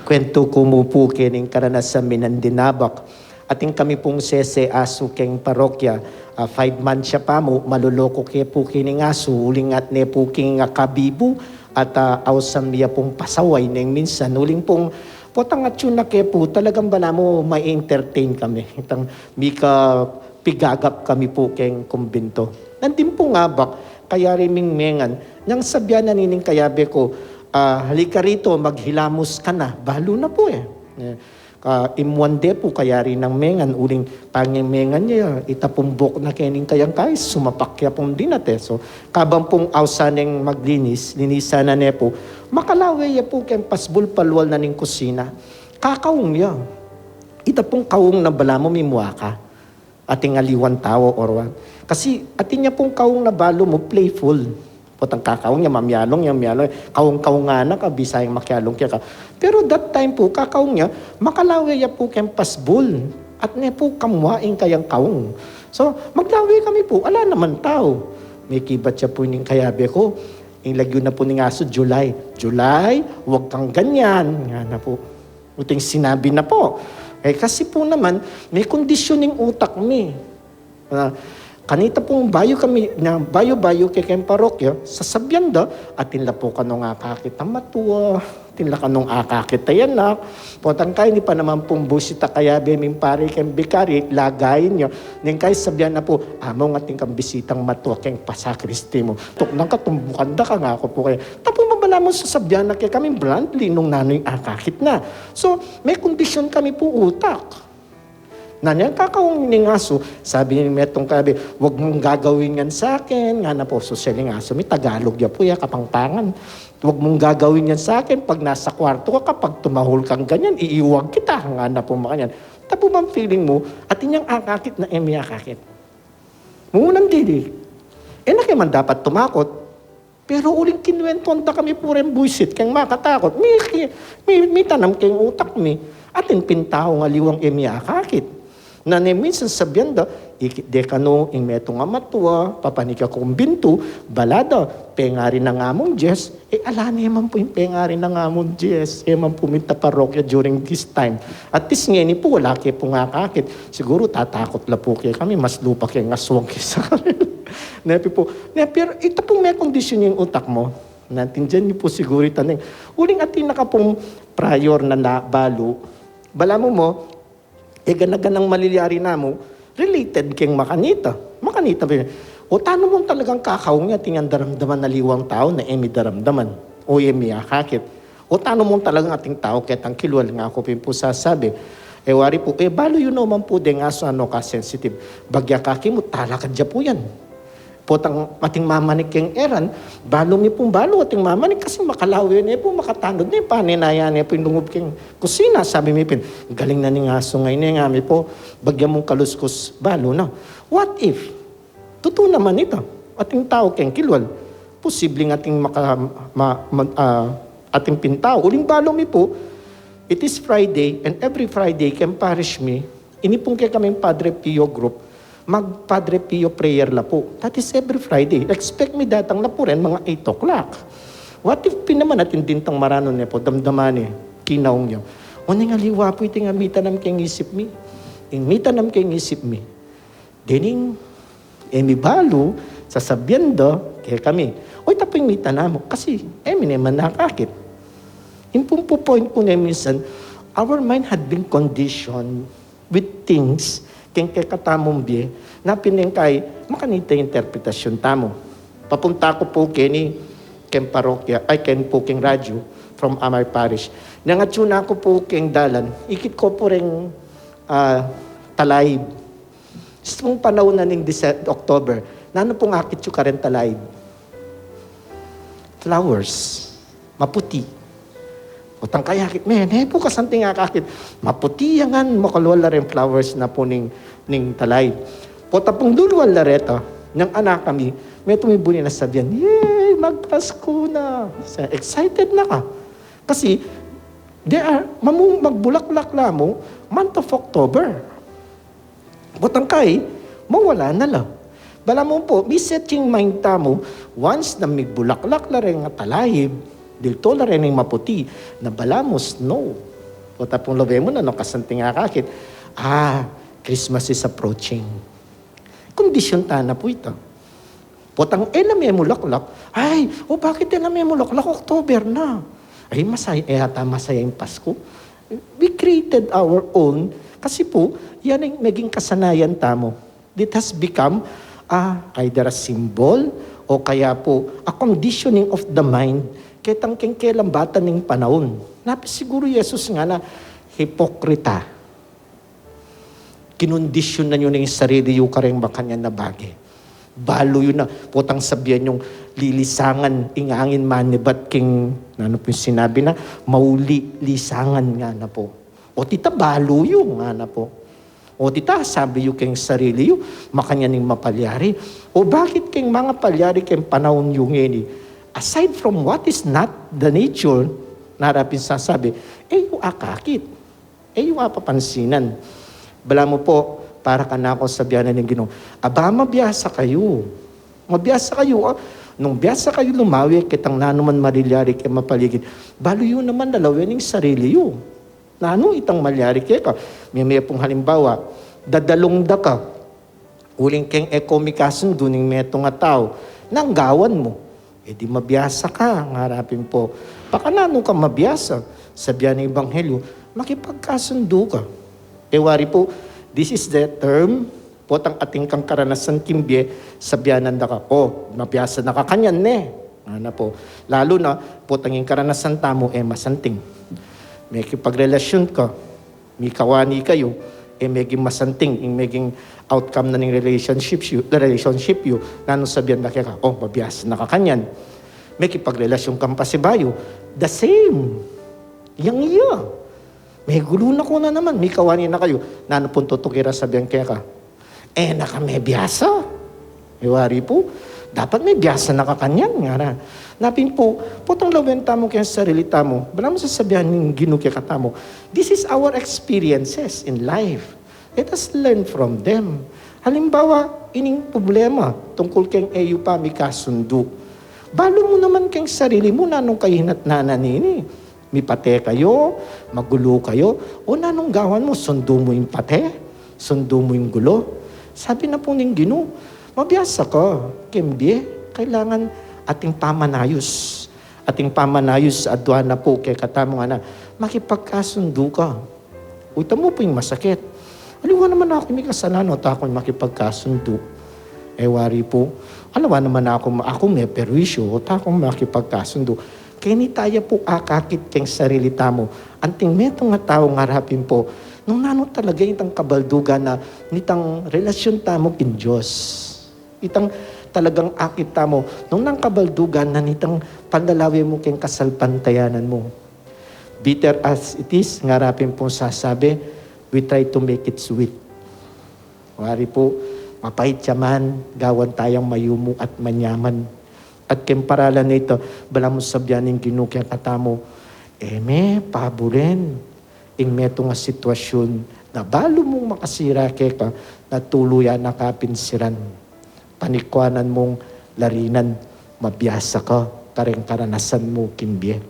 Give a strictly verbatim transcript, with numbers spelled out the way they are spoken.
Kuwentu ku mu pu keni ing karanasan mi nandin abak. Atin kami pung sese asu keng parokya, ah, five months ya pa mu, maloloko ke pu keni ing asu, uling atne pu king akabibu, at, ah, ausan mi ya pung pasaway neng minsan, uling pung potang atyu na ke pu, talagang balamu ma-entertain kami. Itang mika pigagap kami pu keng kumbinto. Nandin pung abak, kayari ming mengan, nang sabyan na nining kayabe ku, ah, "Halika rito, maghilamus ka na." Balu na pu e. Eh, ka, imwan de pu, kayari nang mengan, uling pangemengan ya, ita pung bok na keni ing kayang kais, sumapak ya pung dinat e. So, kabang pung ausan neng maglinis, linisan na ne pu, makalawe ya pu keng pasbul palual na ning kusina. Kakaung ya. Ita pung kaung na balamu mimua ka. Atin aliwang tau or what. Kasi atin ya pung kaung na balu mu playful. Potang kakaung ya, mamialung ya, mialung. Kaung-kaung ngana ka, bisa yang makialung keka. Pero that time pu, kakaung ya, makalawe ya pu keng pasbul. Atne pu kamua ing kayang kaung. So, maglawe kami pu, ala naman tau. Mekibat ya pu ining kayabe ku. Ing lagyu na pu ning asu, "July, July, wag kang ganyan," ngana pu. Uting sinabi na pu. Eh, kasi pu naman, me kondisyon ing utak mi. Ah, kanita pung bayu kami, na bayu-bayu ke keng parokya, sasabyan da, atin la pu kanung akakit a matua, atin la kanung akakit a anak. Potang keni pa naman pung buisit a kayabe ming pari keng bikari, lagayin ya. Neng kaya sabyan na pu, "Among atin kang bisitang matua keng pasakristi mu. Tuknang ka, tumbukan da ka," ngaku pu kaya. Tapu mabalamu sasabyan na kekami bluntly nung nanu ing akakit na. So, me kondisyon kami pu utak. Nanyang kakaung ning asu, sabi ning metung kayabe, "Wag mong gagawin yan sa akin." Ngana pu, sosyal ing asu mi, Tagalog ya pu ya, Kapampangan. "Wag mong gagawin yan sa akin, pag nasa kwarto ka, kapag tumahul kang ganyan, iiwag kita." Ngana pu makanyan. Tapu bang feeling mu, atin yang akakit na e mi akakit? Munang dili. E na ke man dapat tumakot. Pero uling kinuwentuan da kami pu reng buisit keng makatakut. Mi, mi, mitanam keng utak mi. Atin pin taung aliwang e mi akakit. Nane minsan sabyan da, ikit de kanu ing metung a matua, papanik ya kumbintu, bala da, pengari na ngamung Dios, e ala ne man pu ing pengari na ngamung Dios, e man pu minta parokya during this time. At least ngeni pu, wala ke pung akakit. Siguru tatakut la pu kekami, mas lupa keng aswang kesa kanila. Nepi pu, ne, pero ita pung me kondisyon ing utak mu. Naintindihan yu pu siguru ita neng. Uling atin na ka pung prior na, na balu. Balamu mu, e gana-ganang malilyari namu, related keng makanita. Makanita pu. O tanu mung talagang kakaung ya, atin yang daramdaman aliwang tau na e mi daramdaman. O e mi akakit. O tanu mung talagang ating tau ketang kilwal, ngaku pin pu sasabi. E wari pu, e balu yu naman pu deng asu a nu ka sensitive. Bagya kaki mu, talakad ya pu yan. Potang ating mamanik keng eran, balu mi pung balu ating mamanik kasi makalawe ne pu, makatanud ne, panenayan ne pu ing lungub keng kusina. Sabi mi pin, "Galing na ning asu ngeni e," ngami pu, "bagya mung kaluskus, balu na." What if? Tutu naman ita, ating tau keng kilwal. Posibleng ating maka-, ma-, ma-, ah, atin pin tau. Uling balu mi pu, it is Friday, and every Friday keng parish mi, ini pung kekaming Padre Pio group, mag Padre Pio prayer la pu. That is every Friday. Expect mi datang la pu ren mga eight o'clock. What if pin naman atin dintang maranun ne pu, damdaman ne, kinaung ya. O neng aliwa pu, iti ing mitanam keng isip mi. Ing mitanam keng isip mi, dening e mi balu, sasabyan da kekami, "O, ita pu ing mitanam mu." Kasi e mi ne man akakit. Ing pung pu-point ku ne minsan, our mind had been conditioned with things keng kekatamung bie, na pin neng kai makanita ing interpretasyun tamu. Papunta ku pu keni, keng parokya, ay, keni pu keng radyu, from Amay Parish. Nang atyu na ku pu keng dalan, ikit ku pu reng, ah, talayib. Pung panaun na ning Dece-, October, nanu pung akit yu kareng talayib? Flowers. Maputi. Potang kayakit, me, ne pu kasanting akakit. Maputi ya ngan, makalwal la reng flowers na pu ning, ning talayib. Pota pung lulwal la reta, nang anak kami, metung mi buli na sabyan, "Yay! Magpasku na!" Sa-, excited na ka. Kasi, they are, mamu-, magbulaklak la mu, month of October. Potang kai, mawala na la. Balamu pu, mi-set ing mind tamu, once na migbulaklak la reng talayib, dilto la reng maputi, na balamu snow. Potang lawen mu na, nung kasanting akakit, ah, Christmas is approaching. Kondisyon ta na pu ita. Potang e na memulaklak. Ay, o bakit e na memulaklak? October na. Ay, masaya, e ata masaya ing Pasko. We created our own. Kasi pu, yan ing meging kasanayan tamu. It has become, ah, either a symbol o kaya pu a conditioning of the mind. Ketang keng kelambatan ning panaun. Napi siguru i Jesus ngana, hipokrita. Kinondisyonan yu na ing sarili yu kareng makanyan a bage. Balu yu na, potang sabian yung lilisangan ing angin manibat king, nanu pu ing sinabi na, mauli lisangan ngana pu. O tita balu yu ngana pu. O tita sabi yu keng sarili yu, makanyan ing mapalyari. O bakit keng mangapalyari keng panaun yu ngeni? Aside from what is not the nature, nara pin sasabi, e yu akakit. E yu apapansinan. Balamu pu, para kanaku sabian na ning Ginu, aba, mabiasa kayu. Mabiasa kayu, ah. Nung biasa kayu lumawe ketang nanu man marilyari keng mapaligid, balu yu naman lalawen ing sarili yu. Nanu itang malyari keka? Meme pung halimbawa, dadalung da ka. Uling keng e ko mikasundu ning metung a tau, nanu ing gawan mu? E di mabiasa ka, ngara pin pu. Pakananu ka mabiasa? Sabian ning ebanghelyu, makipagkasundu ka. E wari pu, this is the term, potang atin kang karanasan king bie, sabianan da ka, o, mabiasa na ka kanyan ne. Ngana pu. Lalu na, potang ing karanasan tamu, e masanting. Mekipagrelasyon ka, mikawani kayu, e meging masanting ing meging outcome na ning relationship yu, relationship yu, nanu sabian da keka, o, mabiasa na ka kanyan. Mekipagrelasyon kang pasibayu, the same. Yang iya. Megulu na ku na naman, mikawani na kayu, nanu pung tutuki ra sabian keka? E na ka mebiasa. E wari pu, dapat mebiasa na ka kanyan, ngara. Napin pu, potang lawen tamu keng sarili tamu, balamu sasabian ning Ginu kekatamu, this is our experiences in life. Let us learn from them. Halimbawa, ining problema tungkul keng e yu pa mikasundu. Balu mu naman keng sarili mu, nanung kahinatnan na nini? Mipate kayu, magulu kayu, o nanung gawan mu, sundu mu ing pate, sundu mu ing gulu. Sabi na pu ning Ginu, mabiasa ka keng bie, kailangan atin pamanayus. Atin pamanayus, aduan na pu kekatamu ngana, makipagkasundu ka. Uy, tamu pu ing masakit. Aliwa naman aku mikasalanan, o ta kung makipagkasundu. E wari pu, aliwa naman aku, aku meperwisyu, o ta kung makipagkasundu. Keni taya pu akakit keng sarili tamu, anting metung a tau, ngara pin pu, nung nanu talaga itang kabaldugan na nitang relasyon tamu king Dios. Itang talagang akit tamu, nung nanu ing kabaldugan na nitang panlalawe mu keng kasalpantayanan mu. Bitter as it is, ngara pin pung sasabi, we try to make it sweet. Wari pu, mapait ya man, gawan tayang mayumu at manyaman. At keng paralan na ita, balamu sabian ning Ginu kekatamu, e me paburen ing metung a sitwasyun na balu mung makasira keka, na tuluyan na ka pin siran. Panikwanan mung larinan, mabiasa ka kareng karanasan mu king bie.